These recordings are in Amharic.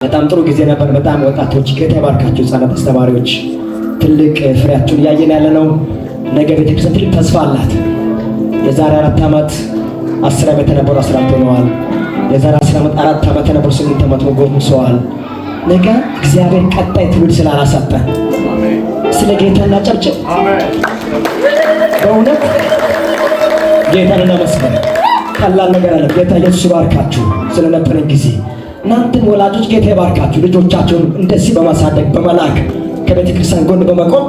በጣም ጥሩ ጊዜ ነበር። በጣም ወጣቶች ጌታ ይባርካችሁ። ህጻናት አስተማሪዎች ትልቅ ፍሬያችሁን እያየን ያለ ነው። ነገ ቤተክርስቲያን ትልቅ ተስፋ አላት። የዛሬ 4 ዓመት 10 ዓመት የነበሩ 14 ሆነዋል። የዛሬ 10 ዓመት 4 ዓመት የነበሩ 8 ዓመት ጎልምሰዋል። ነገ እግዚአብሔር ቀጣይ ትውልድ ስላላሳጠን ስለ ጌታ እናጨብጭብ። በእውነት ጌታን እናመስግን። ቀላል ነገር አለ። ጌታ ኢየሱስ ይባርካችሁ ስለነበረን ጊዜ። እናንተም ወላጆች ጌታ ይባርካችሁ። ልጆቻችሁን እንደዚህ በማሳደግ በመላክ ከቤተ ክርስቲያን ጎን በመቆም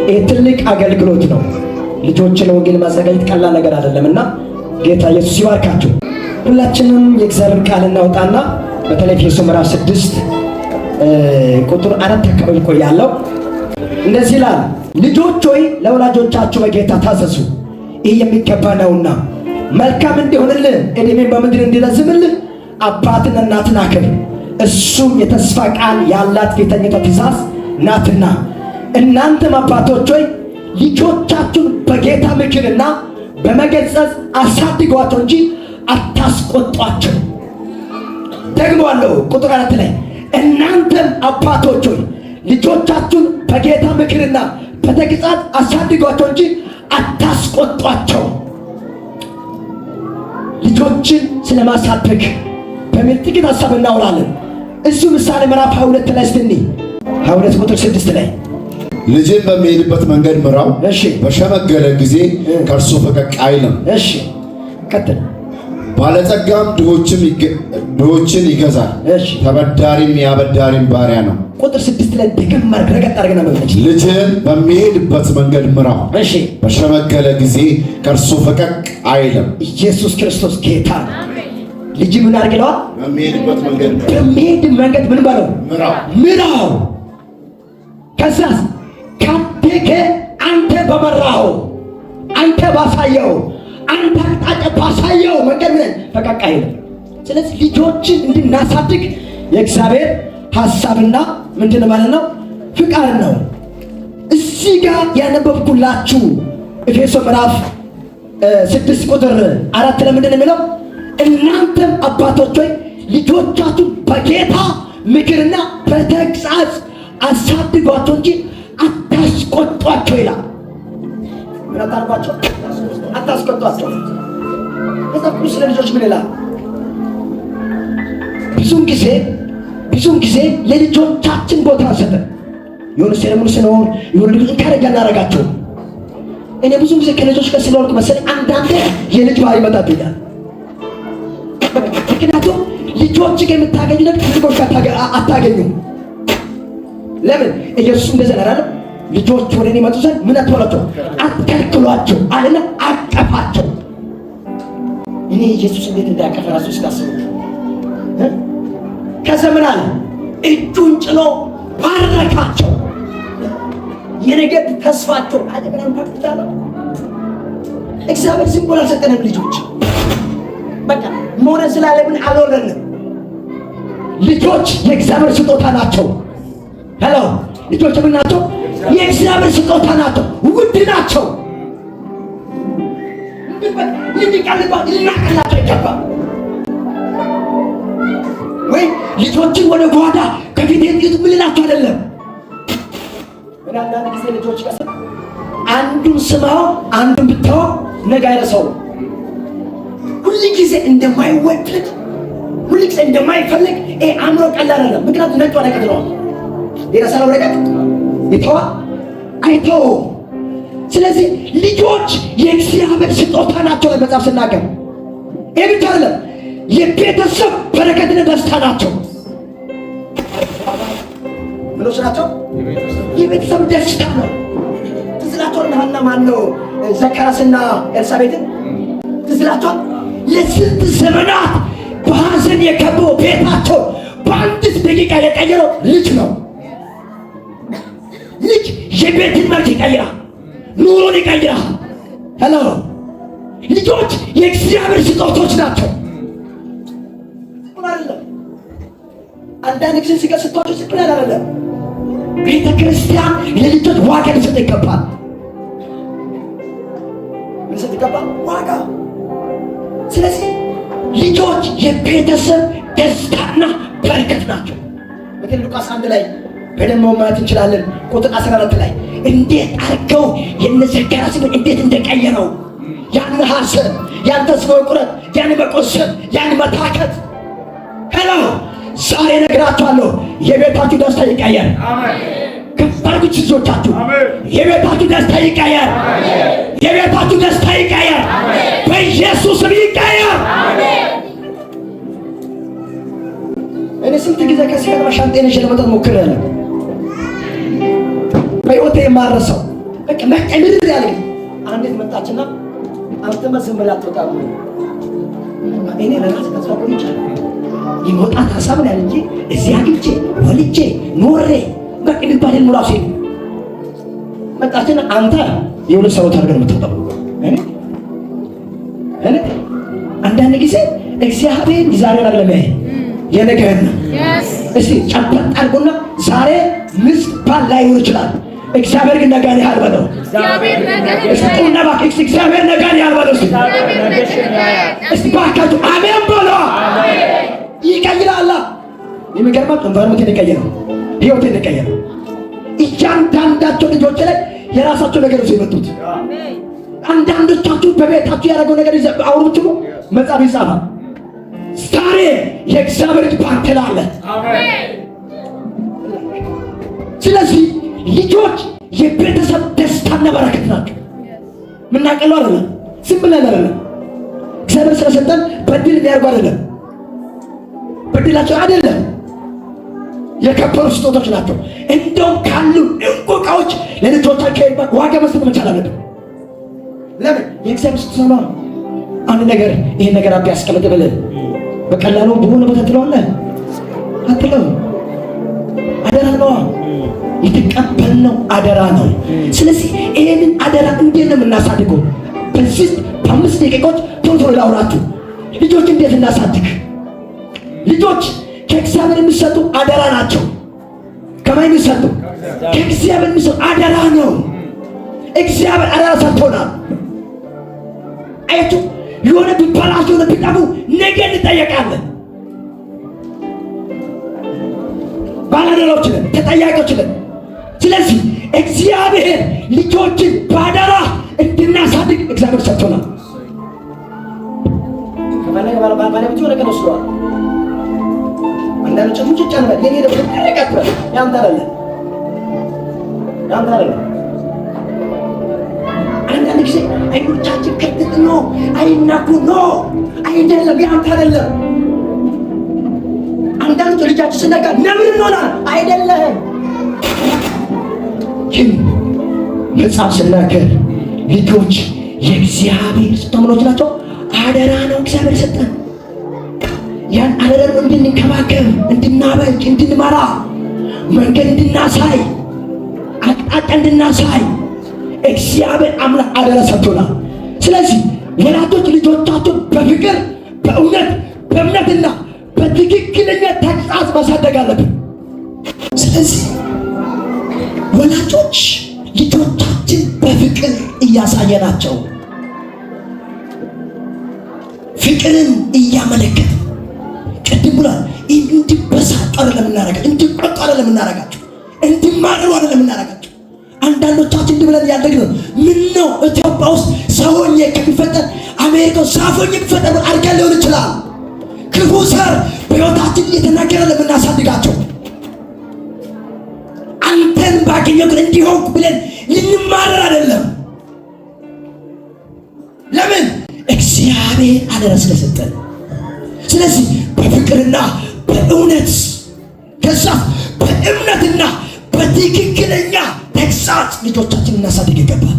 ይህ ትልቅ አገልግሎት ነው። ልጆችን ለወንጌል ማዘጋጀት ቀላል ነገር አይደለም እና ጌታ ኢየሱስ ይባርካችሁ። ሁላችንም የእግዚአብሔር ቃል እናውጣና በተለይ ኤፌሶን ምዕራፍ 6 ቁጥር 4 አካባቢ ቆያለሁ። እንደዚህ ይላል፣ ልጆች ሆይ ለወላጆቻችሁ በጌታ ታዘዙ፣ ይህ የሚገባ ነውና። መልካም እንዲሆንልህ ዕድሜን በምድር እንዲረዝምልህ አባትና እናትን አክብር፣ እሱም የተስፋ ቃል ያላት ፊተኛይቱ ትእዛዝ ናትና። እናንተም አባቶች ሆይ ልጆቻችሁን በጌታ ምክርና በመገሰጽ አሳድጓቸው እንጂ አታስቆጧቸው። ደግሞ አለው ቁጥር 4 ላይ እናንተም አባቶች ሆይ ልጆቻችሁን በጌታ ምክርና በተግሣጽ አሳድጓቸው እንጂ አታስቆጧቸው። ልጆችን ስለማሳደግ በሚል ጥቂት ሀሳብ እናወራለን። እዚሁ ምሳሌ ምዕራፍ 22 ላይ እስቲ 22 ቁጥር 6 ላይ ልጅን በሚሄድበት መንገድ ምራው፣ እሺ፣ በሸመገለ ጊዜ ከእርሱ ፈቀቅ አይልም። እሺ፣ ቀጥል። ባለጸጋም ድሆችን ይገዛል፣ እሺ፣ ተበዳሪም የአበዳሪም ባሪያ ነው። ቁጥር 6 ላይ ድግም አድርገህ ረገጥ አድርገህ አንብበው። ልጅን በሚሄድበት መንገድ ምራው፣ እሺ፣ በሸመገለ ጊዜ ከእርሱ ፈቀቅ አይልም። ኢየሱስ ክርስቶስ ጌታ ነው። ልጅ ምን አድርግ ይለዋል? በሚሄድበት መንገድ ምራው። በሚሄድ መንገድ ምን በለው? ምራው። ምራው። ከዛስ ካደገ አንተ በመራኸው፣ አንተ ባሳየው፣ አንተ አቅጣጫ ባሳየው መንገድ ምን ፈቀቅ አይልም። ስለዚህ ልጆችን እንድናሳድግ የእግዚአብሔር ሐሳብና ምንድን ማለት ነው ፍቃድ ነው። እዚህ ጋር ያነበብኩላችሁ ኤፌሶን ምዕራፍ 6 ቁጥር 4 ላይ ምንድን ነው የሚለው? እናንተም አባቶች ሆይ ልጆቻችሁ በጌታ ምክርና በተግሣጽ አሳድጓቸው እንጂ አታስቆጧቸው ይላል። ምን አታርጓቸው? አታስቆጧቸው። መጽሐፍ ቅዱስ ስለ ልጆች ምን ይላል? ብዙን ጊዜ ለልጆቻችን ቦታ አንሰጥም። የሆነ ceremony ሲኖር የሆነ ልጆች encourage አናደርጋቸውም። እኔ ብዙ ጊዜ ከልጆች ጋር ስለሆንኩ መሰለኝ አንዳንዴ የልጅ ባህሪ ይመጣብኛል። ምክንያቱም ልጆች ጋር የምታገኙ ነገር ትልቆች ጋር አታገኙም። ለምን? ኢየሱስ እንደዛ አላለም? ልጆች ወደ እኔ ይመጡ ዘንድ ምን አትበሏቸው፣ አትከልክሏቸው አለና አቀፋቸው። እኔ ኢየሱስ እንዴት እንዳቀፈ ራሱ ስታስቡ ከዛ ምን አለ? እጁን ጭኖ ባረካቸው። የነገ ተስፋቸው አጀብራን ፓክታለ እግዚአብሔር ዝም ብሎ አልሰጠንም ልጆች። በቃ መውለድ ስላለብን አልወለድንም። ልጆች የእግዚአብሔር ስጦታ ናቸው። Hello፣ ልጆች ምን ናቸው? የእግዚአብሔር ስጦታ ናቸው። ውድ ናቸው። ልናቀላቸው ይገባል። ወይ ልጆችን ወደ ጓዳ ከፊት የት ምንላቸው አይደለም። ምን አንዳንድ ጊዜ ልጆች ጋር አንዱን ስማው አንዱን ብታው ነገ አይረሳውም። ሁል ጊዜ እንደማይወደድ ሁል ጊዜ እንደማይፈልግ ይሄ አእምሮ ቀላል አይደለም። ምክንያቱም ነጭ ወረቀት ነው። የረሳው ወረቀት ይተዋ አይተውም። ስለዚህ ልጆች የእግዚአብሔር ስጦታ ናቸው። ለመጽሐፍ ስናገር ይሄ ብቻ አይደለም፣ የቤተሰብ በረከትና ደስታ ናቸው። ምኖች ናቸው? የቤተሰብ ደስታ ነው። ትዝ ይላችኋል ሐና ማን ነው ዘካርያስና ኤልሳቤጥን ትዝ ይላችኋል? ለስንት ዘመናት በሐዘን የከበበው ቤታቸው በአንዲት ደቂቃ የቀየረው ልጅ ነው። ልጅ የቤትን መልክ ይቀይራል፣ ኑሮን ይቀይራል። Hello፣ ልጆች የእግዚአብሔር ስጦቶች ናቸው። አይደለም አንዳንድ ጊዜ ስጋ ስጧቸው ዝም ብለን አይደለም። ቤተ ክርስቲያን ለልጆች ዋጋ ሊሰጥ ይገባል። ሊሰጥ ይገባል ዋጋ። ስለዚህ ልጆች የቤተሰብ ደስታና በረከት ናቸው። በተለይ ሉቃስ 1 ላይ በደንብ ማየት እንችላለን። ቁጥር 14 ላይ እንዴት አድርገው የነ ዘካርያስን እንዴት እንደቀየረው ያን ሐዘን፣ ያን ተስፋ መቁረጥ፣ ያን መቆሰል፣ ያን መታከት። Hello ዛሬ እነግራችኋለሁ፣ የቤታችሁ ደስታ ይቀየር። ከፍ አድርጉት ልጆቻችሁ። የቤታችሁ ደስታ ይቀየር። የቤታችሁ ደስታ ይቀየር። በኢየሱስም ይቀየር። እኔ ስንት ጊዜ ከዚህ ከተማ ሻንጤን ይዤ ለመውጣት ሞክሬያለሁ። በሕይወቴ የማረሳው በቃ ምርር ያለ አንዲት መጣችና አንተማ ዝም ብለህ አትወጣም። እኔ ለራሴ ተስፋ ቆርጫለሁ። የመውጣት ሀሳብ ነው ያለ እንጂ እዚህ አግብቼ ወልጄ ኖሬ በቃ የሚባል ህልም እራሱ የለም። መጣችና አንተ የሁለት ሰው አድርገህ ነው የምትወጣው። እኔ አንዳንድ ጊዜ እግዚአብሔር ዛሬን አይደለም ያየ የነገህን ነው። እስቲ ጨበጥ አድርጎና ዛሬ ሚስት ባል ላይሆን ይችላል። እግዚአብሔር ግን ነገን ያህል በለው። እስቲ እባክህ እግዚአብሔር ነገን ያህል በለው። እስቲ እባካችሁ አሜን በለው። ይቀይራል። የሚገርመው environment ን የቀየረው ህይወቴን የቀየረው እያንዳንዳቸው ልጆች ላይ የራሳቸው ነገር ይዘው የመጡት። አንዳንዶቻችሁ በቤታችሁ ያደረገው ነገር አውሩ ብትሉ መጽሐፍ ይጻፋል። ዛሬ የእግዚአብሔር እጅ ባንተ ላይ አለ። ስለዚህ ልጆች የቤተሰብ ደስታና በረከት ናቸው። የምናቀለው አይደለም፣ ዝም ብለን አይደለም። እግዚአብሔር ስለሰጠን በድል የሚያደርጉ አይደለም፣ በድላቸው አይደለም፣ የከበሩ ስጦታዎች ናቸው። እንደውም ካሉ እንቁ ዕቃዎች ለልጆቻቸው ዋጋ መስጠት መቻል አለብን። ለምን? የእግዚአብሔር ስጦታ ነው። አንድ ነገር ይሄን ነገር አብ ያስቀምጥ ብለህ በቀላሉ በሆነ ቦታ ትለዋለህ? አትለውም። አደራ ነዋ። የተቀበልነው አደራ ነው። ስለዚህ ይሄንን አደራ እንዴት ነው የምናሳድገው? በዚህ በ5 ደቂቃዎች ቶሎ ቶሎ ላውራችሁ። ልጆች እንዴት እናሳድግ? ልጆች ከእግዚአብሔር የሚሰጡ አደራ ናቸው። ከማን የሚሰጡ? ከእግዚአብሔር የሚሰጡ አደራ ነው። እግዚአብሔር አደራ ሰጥቶናል። አያችሁ፣ የሆነ ቢበላሽ የሆነ ቢጠፉ ነገ እንጠየቃለን። ባላደራዎች ነን፣ ተጠያቂዎች ነን። ስለዚህ እግዚአብሔር ልጆችን በአደራ እንድናሳድግ እግዚአብሔር ሰጥቶናል። ከፈለገ ባለቤቱ የሆነ ቀን ወስደዋል። አንዳንዶቻችሁ ሙጭጭ አንበል፣ የኔ ደግሞ ተረጋግቷል። ያንተ አይደለም፣ ያንተ አይደለም። አንዳንድ ጊዜ አይኖቻችን ክትት ነው፣ አይናኩ ነው፣ አይደለም፣ ያንተ አይደለም። አንዳንዶች ልጃችን ስነካ ነብር እንሆናለን፣ አይደለም። ግን መጽሐፍ ስናገር ልጆች የእግዚአብሔር ስጦታዎች ናቸው። አደራ ነው እግዚአብሔር ሰጠን። ያን አደራ እንድንከባከብ፣ እንድናበጅ፣ እንድንመራ፣ መንገድ እንድናሳይ፣ አቅጣጫ እንድናሳይ እግዚአብሔር አምላክ አደራ ሰጥቶናል። ስለዚህ ወላጆች ልጆቻቸውን በፍቅር፣ በእውነት፣ በእምነትና በትክክለኛ ተግሳጽ ማሳደግ አለብን። ስለዚህ ወላጆች ልጆቻችን በፍቅር እያሳየናቸው፣ ፍቅርን እያመለከትን፣ ቅድም ብሏል፣ እንዲበሳጩ አይደለም የምናደርጋቸው፣ እንዲቆጡ አይደለም የምናደርጋቸው፣ እንዲማረሩ አይደለም የምናደርጋቸው። አንዳንዶቻችን እንዲህ ብለን ያደግነው ምን ነው ኢትዮጵያ ውስጥ ሰው ሆኜ ከሚፈጠር አሜሪካ ዛፍ ሆኜ ቢፈጠር አድርገን ሊሆን ይችላል። ክፉ ዘር በሕይወታችን እየተናገረ ለምናሳድጋቸው አንተን ባገኘው ግን እንዲሆንኩ ብለን ልንማረር አይደለም። ለምን? እግዚአብሔር አደራ ስለሰጠን። ስለዚህ በፍቅርና በእውነት ከዛ በእምነትና በትክክለኛ ተግሳጽ ልጆቻችንን እናሳድግ ይገባል።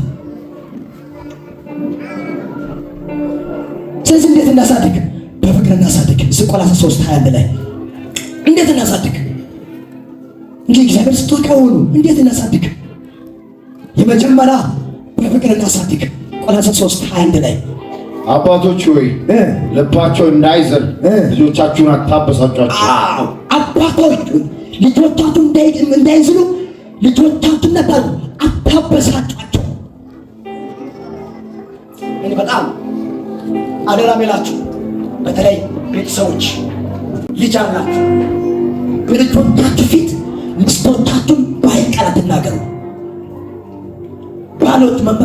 ስለዚህ እንዴት እናሳድግ? በፍቅር እናሳድግ። ቆላስይስ 3:21 ላይ እንዴት እናሳድግ? እንግዲህ እግዚአብሔር ስጦታ ከሆኑ እንዴት እናሳድግ? የመጀመሪያ በፍቅር እናሳድግ። ቆላስይስ 3:21 ላይ አባቶች ሆይ ልባቸው እንዳይዝል ልጆቻችሁን አታበሳጯቸው። አዎ አባቶች ልጆቻችሁ እንዳይዝሉ ልጆቻችሁን አታበሳጯቸው። እኔ በጣም አደራ ሜላችሁ፣ በተለይ ቤተሰቦች ልጅ አላችሁ፣ በልጆቻችሁ ፊት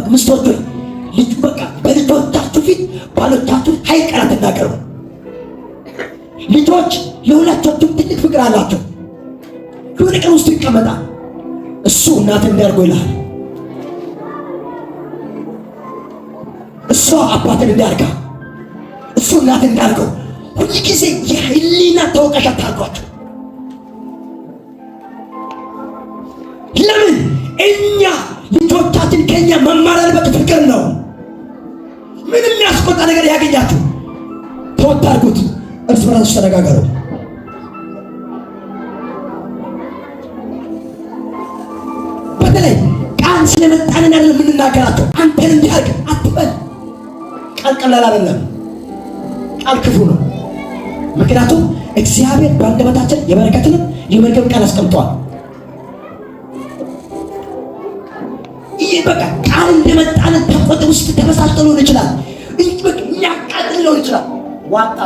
በቃ ሚስቶች ሆይ ልጅ በቃ በልጆቻችሁ ፊት ባሎቻችሁ ኃይል ቃል አትናገሩ። ልጆች ለሁላቸውም ትልቅ ፍቅር አላቸው። የሆነ ቀን ውስጡ ይቀመጣል። እሱ እናትን እንዲያርጎ ይልሃል። እሷ አባትን እንዲያርጋ፣ እሱ እናትን እንዲያርገው። ሁልጊዜ የህሊና ተወቃሽ አታርጓቸው። ለምን እኛ ልጆቻችን ከኛ መማር ያለበት ፍቅር ነው። ምንም የሚያስቆጣ ነገር ያገኛችሁ ተወት አድርጉት። እርስ በራሳችሁ ተነጋገሩ። በተለይ ቃል ስለመጣንን አይደለም የምንናገራቸው። አንተን እንዲያርግ አትበል። ቃል ቀላል አይደለም። ቃል ክፉ ነው። ምክንያቱም እግዚአብሔር በአንደበታችን የበረከትንም የመርገም ቃል አስቀምጧል። ይህ በቃ ቃል እንደመጣልን ተቆጥ ውስጥ ተበሳጭቶ ሊሆን ይችላል። በቃ የሚያቃጥል ሊሆን ይችላል። ዋጣ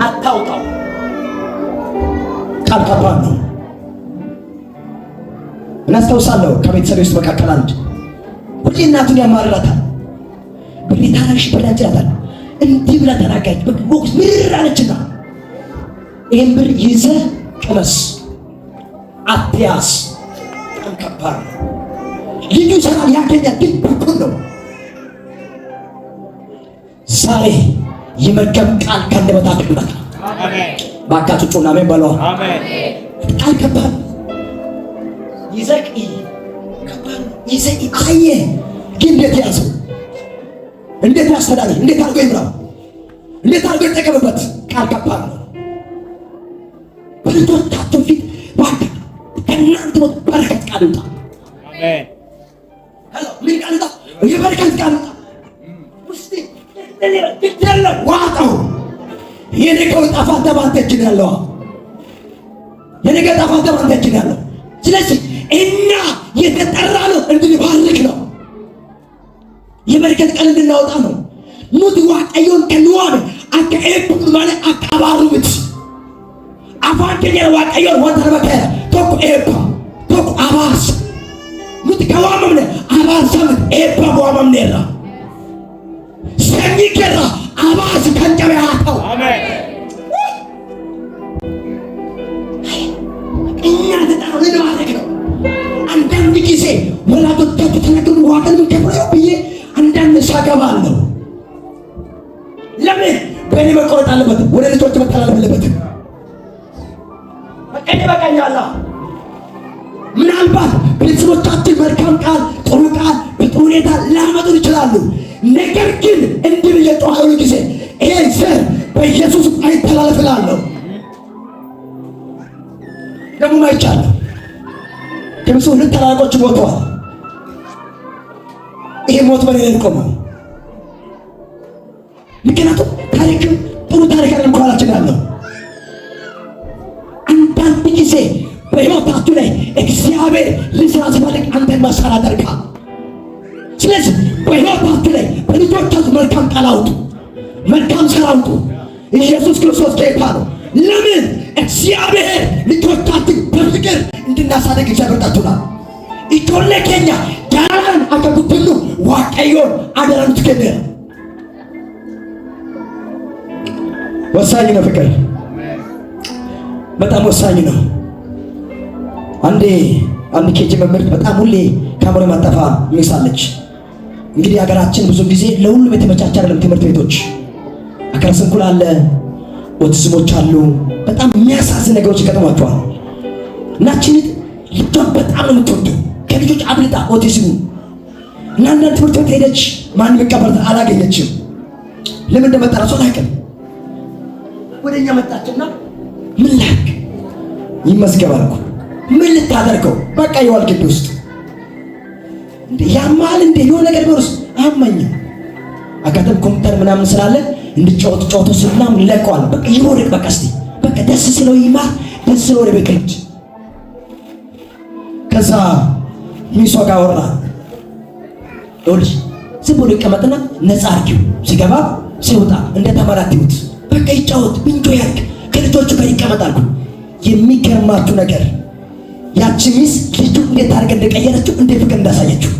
አታውጣው። ቃል ከባድ ነው። እናስታውሳለሁ ከቤተሰቤ ውስጥ መካከል አንድ ሁሌ እናቱን ያማርራታል። ብሬ ታራሽ ብላ ይላታል። እንዲህ ብላ ተናጋች። በወቅት ምርር አለችና ይህን ብር ይዘህ ቅመስ፣ አትያዝ። በጣም ከባድ ነው። ልጁ ይሰራል ያገኛል፣ ግን ብኩን ነው። ዛሬ የመርገም ቃል ከአንደበታችሁ ይውጣ። ባካችሁ ጩና አሜን በለዋ። ቃል ከባድ ይዘህ ከባድ ነው። ይዘህ አየህ፣ ግን እንዴት ያዘው? እንዴት ያስተዳድር? እንዴት አድርጎ ይምራው? እንዴት አድርጎ ይጠቀምበት? ቃል ከባድ ነው። በልጆቻችሁ ፊት እባክህ ከእናንተ ሞት በረከት ቃል ይውጣ። Hello፣ ምን ቃል ይውጣ? የበረከት ቃል ይውጣ። ውስጤ ዋጠው። የነገው ዕጣ ፈንታ በአንተ እጅ ነው ያለው። የነገ ዕጣ ፈንታ በአንተ እጅ ነው ያለው። ስለዚህ እኛ የተጠራነው እንድንባርክ ነው። የበረከት ቃል እንድናወጣ ነው። Nuti Waaqayyoon kan nu waame akka eebbifnu malee akka abaarru miti. Afaan keenya Waaqayyoon wanta nama ta'eera. Tokko eebba, tokko abaarsa. Nuti kan waamamne abaarsa miti, eebbaaf waamamneerra. Sanyii keerra abaarsi kan cabe haa ta'u. እኛ የተጠራነው ልንባርክ ነው። አንዳንድ ጊዜ ወላጆቻችሁ ተናግረው ዋጋ የምንከፍለው ብዬ አንዳንድ ሳገባለሁ። ለምን በእኔ መቆረጥ አለበት? ወደ ልጆች መተላለፍ የለበትም። በቃ እኔ በቃኛላ። ምናልባት ቤተሰቦቻችን መልካም ቃል፣ ጥሩ ቃል በጥሩ ሁኔታ ሊያመጡን ይችላሉ። ነገር ግን እንዲህ ብዬ ጮኻለሁ ጊዜ ይሄ ዘር በኢየሱስ አይተላለፍ እላለሁ። ደግሞ አይቻለሁ። ከብዙ ሁለት ታላላቆች ሞተዋል። ይሄ ሞት በእኔ ላይ ቆመው። ምክንያቱም ታሪክም ጥሩ ታሪክ አይደለም ከኋላችን ያለው። አንዳንድ ጊዜ በሕይወታችሁ ላይ እግዚአብሔር ሊሰራ ሲፈልግ አንተን መሳሪያ ያደርጋል። ስለዚህ በሕይወታችሁ ላይ በልጆቻችሁ መልካም ቃል አውጡ፣ መልካም ስራ አውጡ። ኢየሱስ ክርስቶስ ጌታ ነው። ለምን እግዚአብሔር ልጆቻችን በፍቅር እንድናሳደግ እግዚአብሔር ጠርቶናል። Ijoollee keenya jaalalaan akka guddinnu Waaqayyoon አደራ nutti kenneera። ወሳኝ ነው ፍቅር፣ በጣም ወሳኝ ነው። አንዴ አንድ KG መምህር በጣም ሁሌ ከአእምሮ የማጠፋ miss አለች። እንግዲህ ሀገራችን ብዙ ጊዜ ለሁሉም የተመቻቸ አይደለም። ትምህርት ቤቶች አካለ ስንኩል አለ፣ ኦቲዝሞች አሉ። በጣም የሚያሳዝን ነገሮች ይገጥሟቸዋል። እናችን ልጇን በጣም ነው የምትወደው ከልጆች አብልጣ ኦቲዝሙ እና አንዳንድ ትምህርት ቤት ሄደች፣ ማንም ይቀበላት አላገኘችም። ለምን እንደመጣ እራሱ አላውቅም። ወደኛ መጣችና ምን ላድርግ ይመዝገብ አልኩ። ምን ልታደርገው? በቃ ይዋል ግቢ ውስጥ እንዴ ያማል እንዴ የሆነ ነገር ቢኖርስ አያመኝም። አጋጣሚ ኮምፒውተር ምናምን ስላለ እንድጫወት ጫወቶ ምናምን ይለቀዋል። በቃ ይወድቅ በቃ እስቲ በቃ ደስ ስለው ይማር፣ ደስ ስለው ወደ ቤት ይሂድ። ከዛ ሚሷ ጋር አወራ። ይኸውልሽ ዝም ብሎ ይቀመጥና ነፃ አድርጊው፣ ሲገባ ሲወጣ እንደ ተማሪ አትዩት። በቃ ይጫወት፣ enjoy ያድርግ፣ ከልጆቹ ጋር ይቀመጥ አልኩ። የሚገርማችሁ ነገር ያቺ miss ልጁ እንዴት አድርገን እንደቀየረችው፣ እንዴት ፍቅር እንዳሳየችው።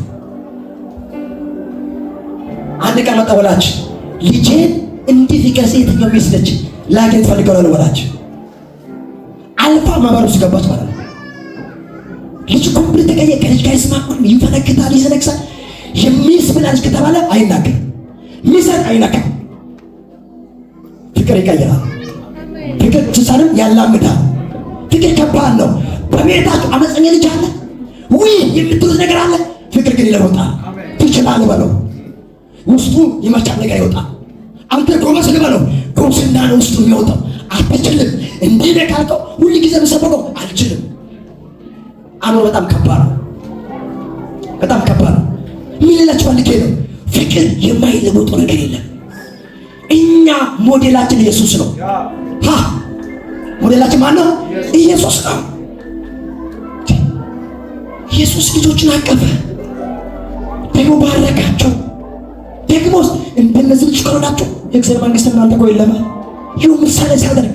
አንድ ቀን መጣ ወላጅ፣ ልጄን እንዲህ ፍቅር የትኛው ሚስት ነች ላገኝ ፈልገው ወላጅ አልፋ ማህበር ውስጥ ገባች ማለት ነው። ልጅ complete ተቀየረ። ከልጅ ጋር ይስማማል፣ ይፈነክታል፣ ይሰነክሳል። የሚስብ ልጅ ከተባለ አይናገርም፣ ሚሰጥ አይነካም። ፍቅር ይቀይራል። ፍቅር ትሳንም ያላምዳል። ፍቅር ከባድ ነው። በቤታችሁ አመፀኛ ልጅ አለ ውይ የምትሉት ነገር አለ። ፍቅር ግን ይለውጣል። ትችላለህ በለው፣ ውስጡ የመቻል ነገር ይወጣል። አንተ ጎበዝ ልበለው፣ ጎብዝና ነው ውስጡ የሚወጣው። አትችልም እንዲህ ነህ ካልከው ሁል ጊዜ የምሰበከው አልችልም። አእምሮ በጣም ከባድ ነው። በጣም ከባድ ነው። ምን ልላችሁ ፈልጌ ነው፣ ፍቅር የማይለወጠው ነገር የለም። እኛ ሞዴላችን ኢየሱስ ነው። ሀ ሞዴላችን ማን ነው? ኢየሱስ ነው። ኢየሱስ ልጆችን አቀፈ፣ ደግሞ ባረካቸው። ደግሞ እንደነዚህ ልጆች ከሆናችሁ የእግዚአብሔር መንግስት እናንተ እኮ የለም። ይሁ ምሳሌ ሲያደርግ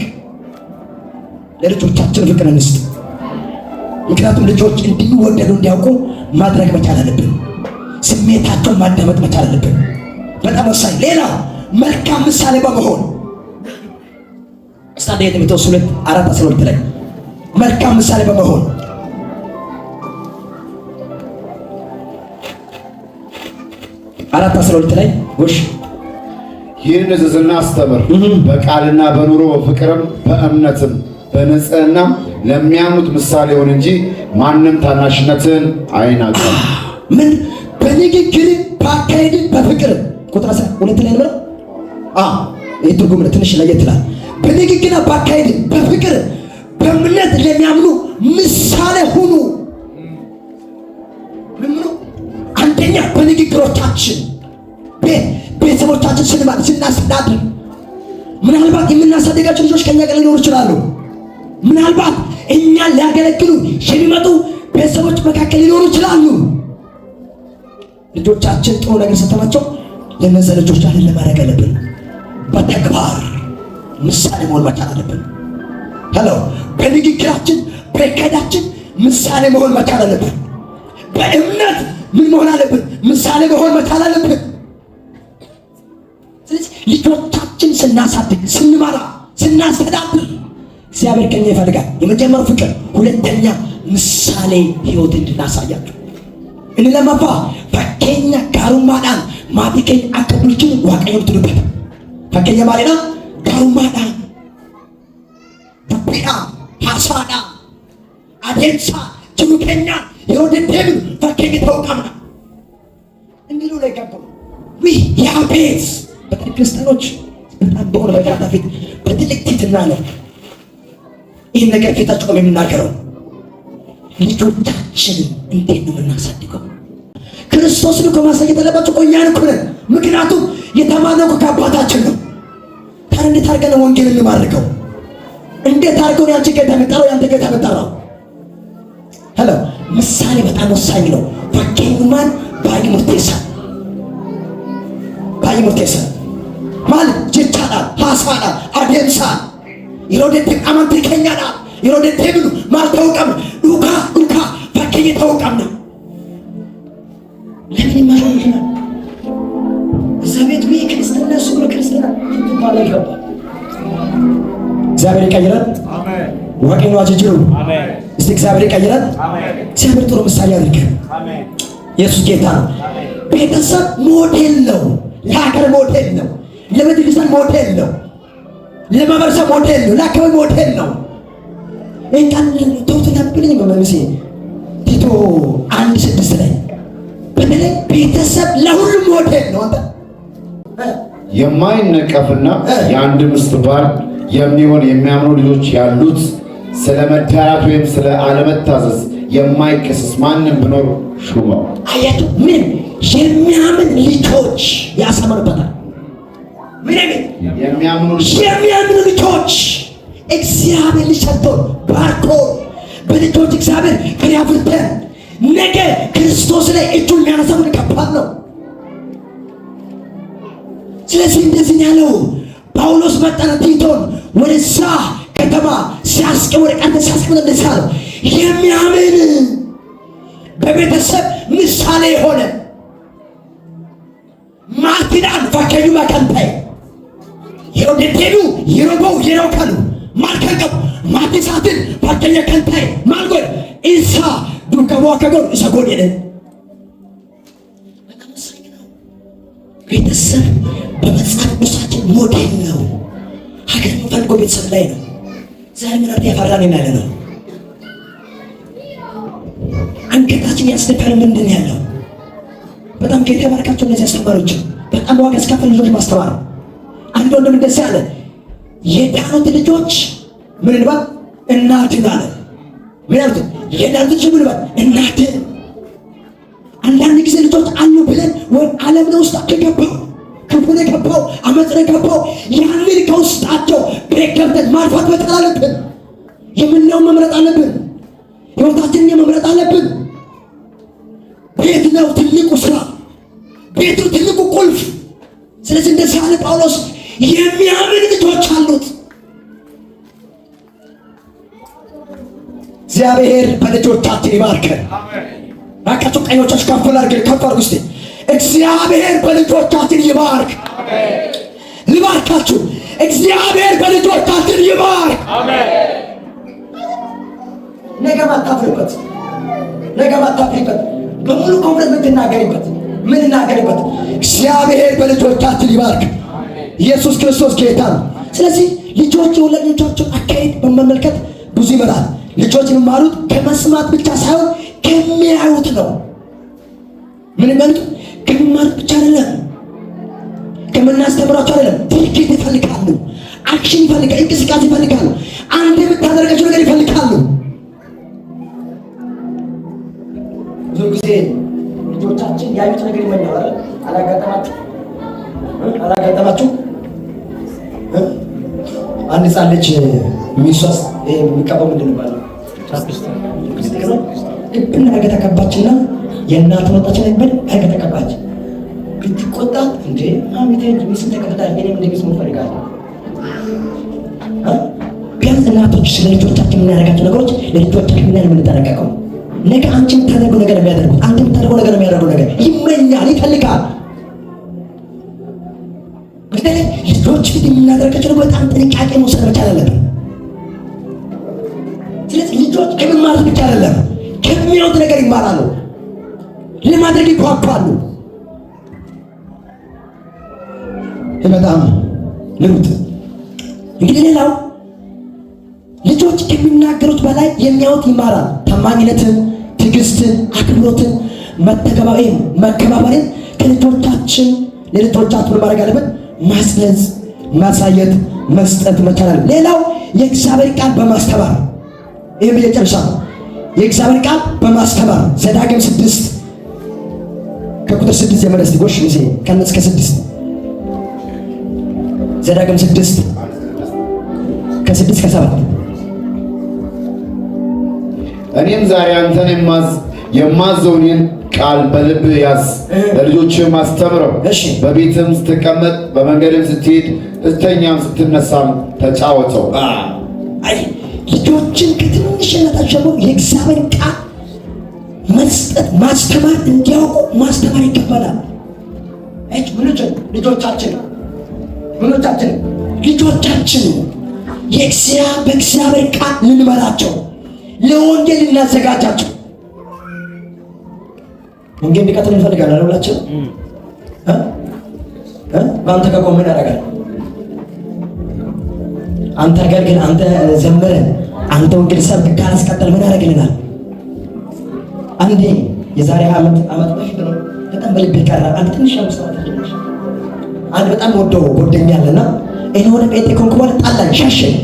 ለልጆቻችን ፍቅር እንስጥ። ምክንያቱም ልጆች እንዲወደዱ እንዲያውቁ ማድረግ መቻል አለብን። ስሜታቸውን ማዳመጥ መቻል አለብን። በጣም ወሳኝ። ሌላው መልካም ምሳሌ በመሆን እስቲ አንደኛ ጢሞቴዎስ 2:4-12 ላይ መልካም ምሳሌ በመሆን 4:12 ላይ ጎሽ ይህን እዘዝና አስተምር። በቃልና በኑሮ በፍቅርም በእምነትም በንጽሕናም ለሚያምኑት ምሳሌ ሁን እንጂ ማንም ታናሽነትን አይናቅም። ምን በንግግር በአካሄድ በፍቅር ቁጥር 12 ላይ ነው። ይህ ትርጉም ነው፣ ትንሽ ለየት ይላል። በንግግርና በአካሄድ በፍቅር በእምነት ለሚያምኑ ምሳሌ ሁኑ። ምኑ አንደኛ በንግግሮቻችን ቤተሰቦቻችን ስንባል ስናስተዳድር፣ ምናልባት የምናሳድጋቸው ልጆች ከኛ ጋር ሊኖሩ ይችላሉ። ምናልባት እኛን ሊያገለግሉ የሚመጡ ቤተሰቦች መካከል ሊኖሩ ይችላሉ። ልጆቻችን ጥሩ ነገር ሰተናቸው ለነዛ ልጆች አይደለም ማድረግ አለብን። በተግባር ምሳሌ መሆን መቻል አለብን። Hello፣ በንግግራችን በአካሄዳችን ምሳሌ መሆን መቻል አለብን። በእምነት ምን መሆን አለብን? ምሳሌ መሆን መቻል አለብን። ስለዚህ ልጆቻችን ስናሳድግ፣ ስንመራ፣ ስናስተዳድር እግዚአብሔር ከኛ ይፈልጋል። የመጀመሪያው ፍቅር፣ ሁለተኛ ምሳሌ ህይወት እንድናሳያቸው። Inni lammaffaa fakkeenya gaarummaadhaan maatii keenya akka bulchinu Waaqayyoon dubbata. Fakkeenya maalidha? Gaarummaadhaan, dubbiidhaan, haasaadhaan, adeemsaan, jiruu keenyaan yeroo deddeebinu fakkeenya ta'uu qabna. እንዲሉ ላይ ገቡ። ውይ ያ ቤት በተለይ ክርስቲያኖች በጣም በሆነ በጌታ ፊት በትልቅ ትሕትና ነው ይህን ነገር ፊታቸው ቆሜ የምናገረው። ልጆቻችንን እንዴት ነው የምናሳድገው? ክርስቶስን እኮ ማሳየት ያለባቸው እኛን እኮ ነን። ምክንያቱም የተማርነው እኮ ከአባታችን ነው። ታዲያ እንዴት አድርገን ነው ወንጌል እንማርከው? እንዴት አድርገው ነው ያንቺ ጌታ የሚጠራው ያንተ ጌታ የሚጠራው? Hello፣ ምሳሌ በጣም ወሳኝ ነው። Fakkeenyummaan baay'ee murteessa baay'ee murteessa maal jechaadhaan haasaadhaan adeemsaan yeroo deddeebi amantii keenyaadhaan yeroo deddeebinu maal ta'uu qabna? Dhugaa dhugaa fakkeenya ta'uu qabna። ለምን ይማረው ይችላል? እዛ ቤት ውይ ክርስትና እሱ ብሎ ክርስትና ትባል ይገባል። እግዚአብሔር ይቀይራል። Waaqayyo haa jijjiiru። እስቲ እግዚአብሔር ይቀይራል። እግዚአብሔር ጥሩ ምሳሌ አድርገን። ኢየሱስ ጌታ ነው። ቤተሰብ ሞዴል ነው። ለሀገር ሞዴል ነው። ለቤተክርስቲያን ሞዴል ነው። ለማህበረሰብ ሞዴል ነው። ለአካባቢ ሞዴል ነው። ይህን ቃል ተውት ነብልኝ በመምሴ ቲቶ 1:6 ላይ በተለይ ቤተሰብ ለሁሉም ሞዴል ነው። አንተ የማይነቀፍና የአንድ ሚስት ባል የሚሆን የሚያምኑ ልጆች ያሉት ስለ መዳራት ወይም ስለ አለመታዘዝ የማይከሰስ ማንም ቢኖር ሹመው። አያችሁ፣ ምን የሚያምን ልጆች ያሰምርበታል። ምን የሚል የሚያምኑ የሚያምኑ ልጆች እግዚአብሔር ልጅ ሰጥቶን ባርኮን በልጆች እግዚአብሔር ፍሬ አፍርተን ነገ ክርስቶስ ላይ እጁን የሚያነሳው ከባድ ነው። ስለዚህ እንደዚህ ነው ያለው ጳውሎስ መጣና ቲቶን ወደዛ ከተማ ሲያስቀ ወደ ቃል ሲያስቀምጥ እንደዚህ አለው፣ የሚያምን በቤተሰብ ምሳሌ የሆነ Maatiidhaan fakkeenyuma kan ta'e yeroo deddeebi'u, yeroo ba'u, yeroo kalu maal kan qabu, maatii isaatiin fakkeenya kan ta'e maal godhe? Isa duukaa bu'aa akka godhu isa godhe jedhe. በጣም ወሳኝ ነው። ቤተሰብ በመጽሐፍ ቅዱሳችን ሞዴል ነው። ሀገር የምንፈልገው ቤተሰብ ላይ ነው። ዛሬ ምን አይነት ያፈራን ያለ ነው? አንገታችን ያስደፋን ምንድን ያለው? በጣም ጌታ ይባርካቸው እነዚህ አስተማሪዎች። በጣም ዋጋ ያስከፍል ልጆች ማስተማር። አንድ ወንድም እንደዚህ አለ፣ የዳኑት ልጆች ምን እንበል እናድን አለ። ምን ያሉት? የዳኑት ልጆች ምን እንበል? እናድን። አንዳንድ ጊዜ ልጆች አሉ ብለን ወይ ዓለም ነው ውስጣቸው የገባው፣ ክፉ ነው የገባው፣ አመፅ ነው የገባው። ያንን ከውስጣቸው ቤት ገብተን ማጥፋት መቻል አለብን። የምናየውን መምረጥ አለብን። ህይወታችንን መምረጥ አለብን። ቤት ነው ትልቁ ስራ፣ ቤቱ ትልቁ ቁልፍ። ስለዚህ እንደዚህ ያለ ጳውሎስ የሚያምን ልጆች አሉት። እግዚአብሔር በልጆቻችን ይባርከን። ባካችሁ ቀኞቻችሁ ከፍ አድርጉ፣ ከፍ አድርጉ እስቲ። እግዚአብሔር በልጆቻችን ይባርክ። ልባርካችሁ። እግዚአብሔር በልጆቻችን ይባርክ። ነገ ማታፍሪበት፣ ነገ ማታፍሪበት፣ በሙሉ confidence የምትናገሪበት፣ ምንናገርበት እግዚአብሔር በልጆቻችን ይባርክ። ኢየሱስ ክርስቶስ ጌታ ነው። ስለዚህ ልጆች የወላጆቻቸውን አካሄድ በመመልከት ብዙ ይመራል። ልጆች የሚማሩት ከመስማት ብቻ ሳይሆን ከሚያዩት ነው። ምን ይመሉት? ከሚማሩት ብቻ አይደለም፣ ከምናስተምራቸው አይደለም። ድርጊት ይፈልጋሉ፣ action ይፈልጋሉ፣ እንቅስቃሴ ይፈልጋሉ፣ አንተ የምታደርጋቸው ነገር ይፈልጋሉ። ብዙ ጊዜ ልጆቻችን ያዩት ነገር ይመኛል አይደል? አላጋጠማችሁ? አላጋጠማችሁ? አንድ ህፃን ልጅ ሚሷስ ይሄ የሚቀባው ምንድን ነው የሚባለው? ቻፕስቲክ ነው። ልብን አድርጋ ተቀባችና የእናቱ መጣችና በደንብ አድርጋ ተቀባች። ብትቆጣ እንዴ ማሚ ተይ እንጂ ሚስት ተቀብታ እኔም እንደ ሚስት መሆን እፈልጋለሁ። ቢያንስ እናቶች ስለ ልጆቻችን የምናደርጋቸው ነገሮች ለልጆቻችን ምን ያህል የምንጠነቀቀው፣ ነገ አንቺ የምታደርገው ነገር የሚያደርጉት፣ አንተ የምታደርገው ነገር የሚያደርገው ነገር ይመኛል፣ ይፈልጋል። በተለይ ልጆች ፊት የምናደርጋቸው ደግሞ በጣም ጥንቃቄ መውሰድ መቻል አለብን። ስለዚህ ልጆች ከሚማሩት ብቻ አይደለም፣ ከሚያዩት ነገር ይማራሉ፣ ለማድረግ ይጓጓሉ። ይህ በጣም ልሩጥ። እንግዲህ ሌላው ልጆች ከሚናገሩት በላይ የሚያዩት ይማራል። ታማኝነትን፣ ትዕግስትን፣ አክብሮትን፣ መከባበርን ከልጆቻችን ለልጆቻችን ማድረግ አለበት፣ ማስለጽ፣ ማሳየት፣ መስጠት መቻል አለብን። ሌላው የእግዚአብሔር ቃል በማስተማር፣ ይህም ብዬ ጨርሻለሁ። የእግዚአብሔር ቃል በማስተማር ዘዳግም 6 ከቁጥር 6 ጀምረህ እስቲ ጎሽ ጊዜ ከነስ ከ6፣ ዘዳግም 6 ከ6 ከ7። እኔም ዛሬ አንተን የማዘውን ይህን ቃል በልብህ ያዝ፣ ለልጆችህም አስተምረው። በቤትህም ስትቀመጥ፣ በመንገድም ስትሄድ፣ ስትተኛም ስትነሳም ተጫወተው። አይ ልጆችን ከትንሽነታቸው ጀምሮ የእግዚአብሔር ቃል መስጠት፣ ማስተማር፣ እንዲያውቁ ማስተማር ይገባናል። አይ ምኖች ልጆቻችን ምኖቻችን ልጆቻችን በእግዚአብሔር ቃል ልንመራቸው፣ ለወንጌል ልናዘጋጃቸው፣ ወንጌል እንዲቀጥል እንፈልጋለን አይደል? ሁላችን እ እ በአንተ ከቆመ ምን ያደርጋል? አንተ አገልግል፣ አንተ ዘምር፣ አንተ ወንጌል ሰብክ፣ ካላስቀጠል ምን ያደርግልናል? አንዴ የዛሬ ዓመት በፊት ነው፣ በጣም በልቤ ቀረ። አንድ ትንሽ 5 ዓመት ልጅ ነች። አንድ በጣም ወደው ጓደኛ አለና እኔ ወደ ጴንጤ ከሆንኩ በኋላ ጣላኝ፣ ሸሸኝ።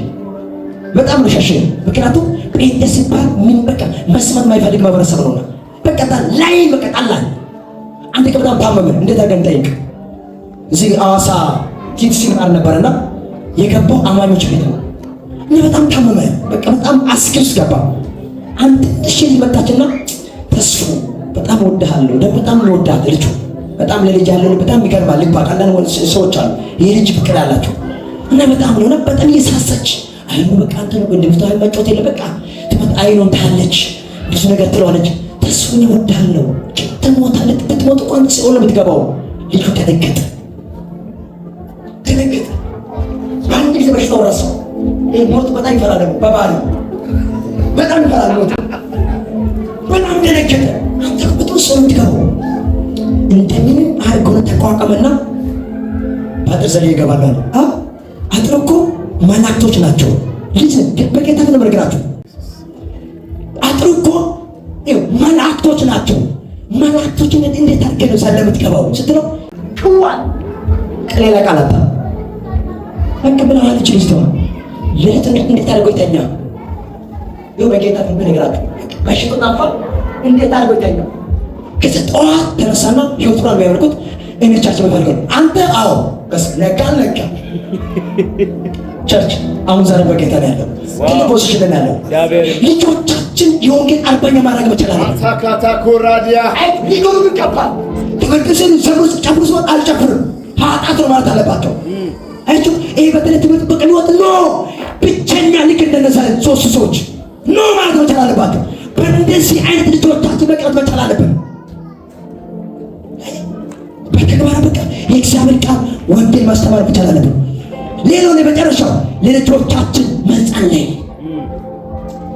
በጣም ነው ሸሸኝ። ምክንያቱም ጴንጤ ሲባል ምን በቃ መስማት የማይፈልግ ማህበረሰብ ነውና በቃ ላይ በቃ ጣላኝ። አንድ ቀን በጣም ታመመ። እንዴት አድርገን እንጠይቅ? እዚህ ሐዋሳ ኪድስ ይማር ነበርና የገባው አማኞች ቤት ነው። እና በጣም ታመመ። በቃ በጣም አስጊ ውስጥ ገባ። አንድ ትንሽ ልጅ መጣችና ተስፉ በጣም እወድሃለሁ፣ ደግሞ በጣም ነው እወድሃለሁ። ልጁ በጣም ለልጅ ያለው በጣም ይገርማል። ልባ አንዳንድ ሰዎች አሉ የልጅ ፍቅር ያላቸው እና በጣም ነው በጣም እየሳሳች አይኑ በቃ አንተ ነው እንደምታው መጫወት የለ በቃ ትመጣ አይኑን ታያለች፣ ብዙ ነገር ትለዋለች። ተስፉን እወድሃለሁ፣ ትሞታለህ፣ ብትሞት እንኳን ሲኦል ነው የምትገባው። ልጁ ደነገጠ ደነገጠ። በአንድ ጊዜ በሽታው ረሳው። ይህ ሞት በጣም ይፈራል፣ ደግሞ በባህሪው በጣም ይፈራል ሞት። በጣም ደነገጠ። አንተ በጣም ሰው የምትገባው እንደምንም አድርጎ ተቋቋመና በአጥር ዘልዬ እገባለሁ አለ። አጥር እኮ መላእክቶች ናቸው። ልጅ በጌታ ነው የምነግራችሁ። አጥሩ እኮ መላእክቶች ናቸው። መላእክቶች እንዴት አድርገህ ነው ዘለህ የምትገባው ስትለው ክዋል ሌላ ቃል አጣ። በቃ ምን አለች ልጅቷ? ሌሊት እንዴት አድርጎ ይተኛ? ይኸው በጌታ ፊት ብነግራችሁ በሽታው ጠፋ። እንዴት አድርጎ ይተኛ? ከዚያ ጠዋት ተነሳና ህይወቱን ነው የሚያመልኩት። እኔ church መፈልገው አንተ አዎ በስ ነጋ ነጋ church አሁን ዛሬ በጌታ ነው ያለው። ትልቅ position ነው ያለው። ልጆቻችን የወንጌል አርበኛ ማድረግ መቻል አለብን። አታካታኮራዲያ ሊኖሩ ይገባል። ትምህርት ሲሉ ዘምሩ ጨፍሩ ሲሆን አልጨፍርም ኃጢአት ነው ማለት አለባቸው። አያችሁ፣ ይሄ በተለይ ትምህርት በቃ ሊወጥ no ብቸኛ ልክ እንደነዛ ሶስት ሰዎች no ማለት መቻል አለባቸው። በእንደዚህ አይነት ልጆቻችን መቅረት መቻል አለብን። በተግባር በቃ የእግዚአብሔር ቃል ወንጌል ማስተማር መቻል አለብን። ሌላው የመጨረሻው ለልጆቻችን መጸለይ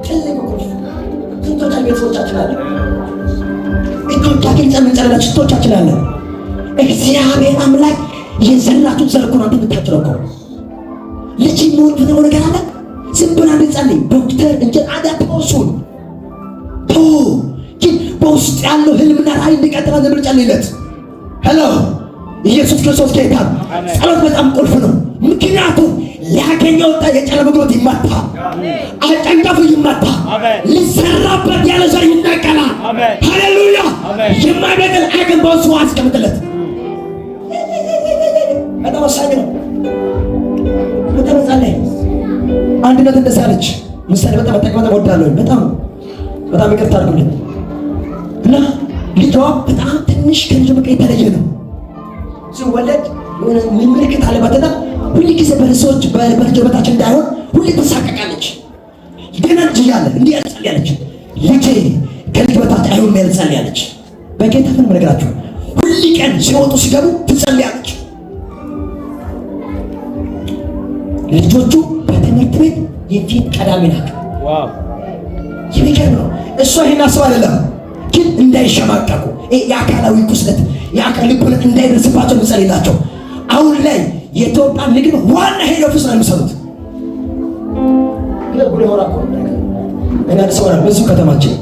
ትልቅ ቁልፍ። ስንቶቻችን ቤተሰቦቻችን አለ እጆቻችን ጸምን ስንቶቻችን አለ። እግዚአብሔር አምላክ የዘራችሁን ዘር እኮ ነው አንተ የምታጭደው እኮ። ልጅ መሆን ፈተናው ነገር አለ። ዝም ብላ እንጸልይ ዶክተር እንጀራ አዳፓውሱን ቶ ግን በውስጥ ያለው ህልምና ራዕይ እንዲቀጥል እንጸልይለት። Hello ኢየሱስ ክርስቶስ ጌታ ነው። ጸሎት በጣም ቁልፍ ነው። ምክንያቱም ሊያገኘው የጨለማ ጉልበት ይመታ፣ አጨንቀፉ ይመታ፣ ሊሰራበት ያለ ዘር ይነቀላል። ሃሌሉያ! የማይበቅል አቅም በውስጡ አስቀምጥለት። በጣም ወሳኝ ነው። በጣም ጸለይ። አንድነት እንደዛ አለች። ምሳሌ በጣም በጣም እወዳለሁ። በጣም በጣም ይቅርታ አድርጉልኝ እና ልጇ በጣም ትንሽ ከልጁ በቃ የተለየ ነው። ሲወለድ የሆነ ምልክት አለበትና ሁል ጊዜ በሰዎች በልጅ በታች እንዳይሆን ሁሌ ትሳቀቃለች። ገና ልጅ እያለ እንዲህ ጸልያለች። ልጄ ከልጅ በታች አይሆንም ያለ ጸልያለች። በጌታ ፊት የምነግራችሁ ሁል ቀን ሲወጡ ሲገቡ ትጸልያለች። ልጆቹ በትምህርት ቤት የፊት ቀዳሚ ናቸው። የሚገርም ነው። እሷ ይሄን አስብ አይደለም ግን እንዳይሸማቀቁ የአካላዊ ቁስለት የአካል ልቡነት እንዳይደርስባቸው እንጸልይላቸው። አሁን ላይ የኢትዮጵያ ንግድ ዋና head office ነው የሚሰሩት። እኔ አዲስ አበባ በዚሁ ከተማችን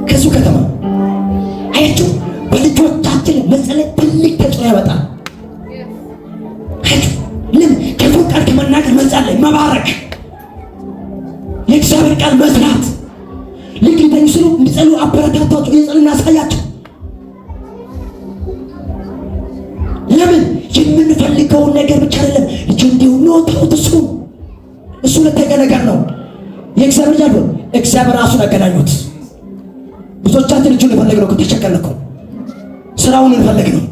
ከዚሁ ከተማ አያችሁ፣ በልጆቻችን መጸለይ ትልቅ ተጽዕኖ ያመጣል። አያችሁ፣ ለምን ክፉ ቃል ከመናገር መጸለይ፣ መባረክ፣ የእግዚአብሔር ቃል መዝራት ልክ ሊተኙ ሲሉ እንዲጸልዩ አበረታታቸው፣ እየጸለዩ እናሳያቸው። ለምን የምንፈልገውን ነገር ብቻ አይደለም። ልጅ እንዲሁ ነው ተውት። እሱ ሁለተኛ ነገር ነው። የእግዚአብሔር ልጅ አልሆን እግዚአብሔር ራሱን አገናኙት። ብዙዎቻችን ልጁን እንፈልግ ነው፣ ተቸገርን እኮ ስራውን እንፈልግ ነው፣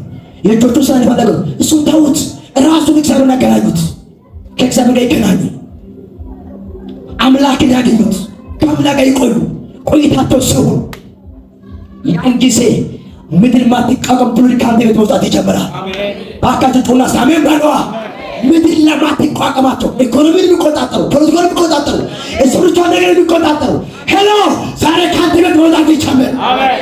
የእጆቹን ስራ እንፈልግ ነው። እሱን ተውት፣ ራሱን እግዚአብሔርን አገናኙት። ከእግዚአብሔር ጋር ይገናኙ፣ አምላክን ያገኙት፣ ከአምላክ ጋር ይቆዩ፣ ቆይታቸው ሰውን ያን ጊዜ ምድር ማትቋቋም ትውልድ ከአንተ ቤት መውጣት ይጀምራል። እባካችሁ ጩኹና አሜን በለዋ። ምድር ለማትቋቋማቸው ኢኮኖሚን የሚቆጣጠሩ ፖለቲካን የሚቆጣጠሩ spiritual ነገር የሚቆጣጠሩ hello ዛሬ ከአንተ ቤት መውጣት ይጀምር። አሜን።